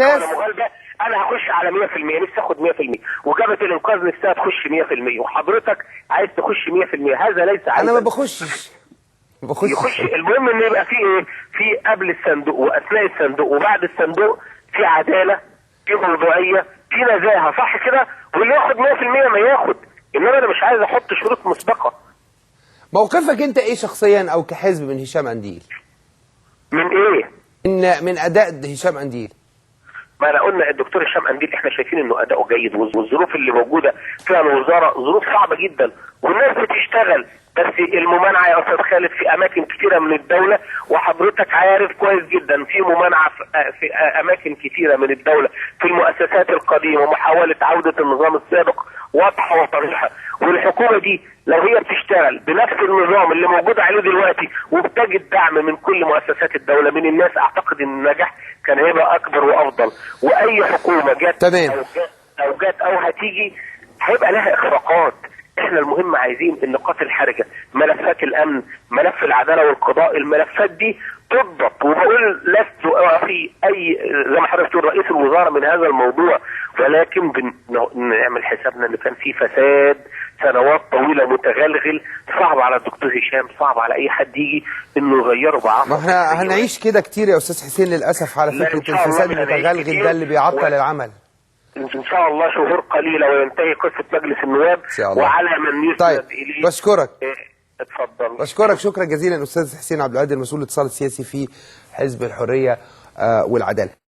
ممتاز. ولا مغالبه، انا هخش على 100%، نفسي اخد 100%، وجبهه الانقاذ نفسها تخش 100%، وحضرتك عايز تخش 100%. هذا ليس عيبا. انا ما بخشش، ما بخشش. يخش. المهم ان يبقى في ايه؟ في قبل الصندوق واثناء الصندوق وبعد الصندوق في عدالة، في موضوعية، في نزاهة، صح كده؟ واللي ياخد 100% ما ياخد، انما انا مش عايز احط شروط مسبقة. موقفك انت ايه شخصيا او كحزب من هشام قنديل؟ من ايه؟ من اداء هشام قنديل. ما انا قلنا الدكتور هشام قنديل احنا شايفين انه اداؤه جيد، والظروف اللي موجودة فيها الوزارة ظروف صعبة جدا، والناس بتشتغل، بس الممانعة يا استاذ خالد في اماكن كتيرة من الدولة، وحضرتك عارف كويس جدا في ممانعه في اماكن كتيرة من الدولة، في المؤسسات القديمة، محاولة عوده النظام السابق واضحة وصريحة. والحكومة دي لو هي بتشتغل بنفس النظام اللي موجود عليه دلوقتي وبتجد دعم من كل مؤسسات الدولة من الناس، اعتقد ان النجاح كان هيبقى اكبر وافضل. واي حكومة جت تمام. او جت او هتيجي هيبقى لها اخفاقات. احنا المهم عايزين النقاط الحرجة، ملفات الامن، ملف العدالة والقضاء، الملفات دي تضبط. وبقول لست اعفي اي زي ما حضرتك تقول رئيس الوزارة من هذا الموضوع، ولكن بنعمل حسابنا ان كان في فساد سنوات طويلة متغلغل، صعب على الدكتور هشام، صعب على اي حد يجي انه يغيره بعصا. ما احنا هنعيش كده كتير يا استاذ حسين للاسف على لا، إن فكرة شاء الله الفساد مش هنعيش المتغلغل كتير. ده اللي بيعطل العمل. ان شاء الله شهور قليله وينتهي قصة مجلس النواب، إن شاء الله. وعلى من يسند طيب اليه. بشكرك. اتفضل. بشكرك شكرا جزيلا استاذ حسين عبد القادر، مسؤول الاتصال السياسي في حزب الحرية والعدالة.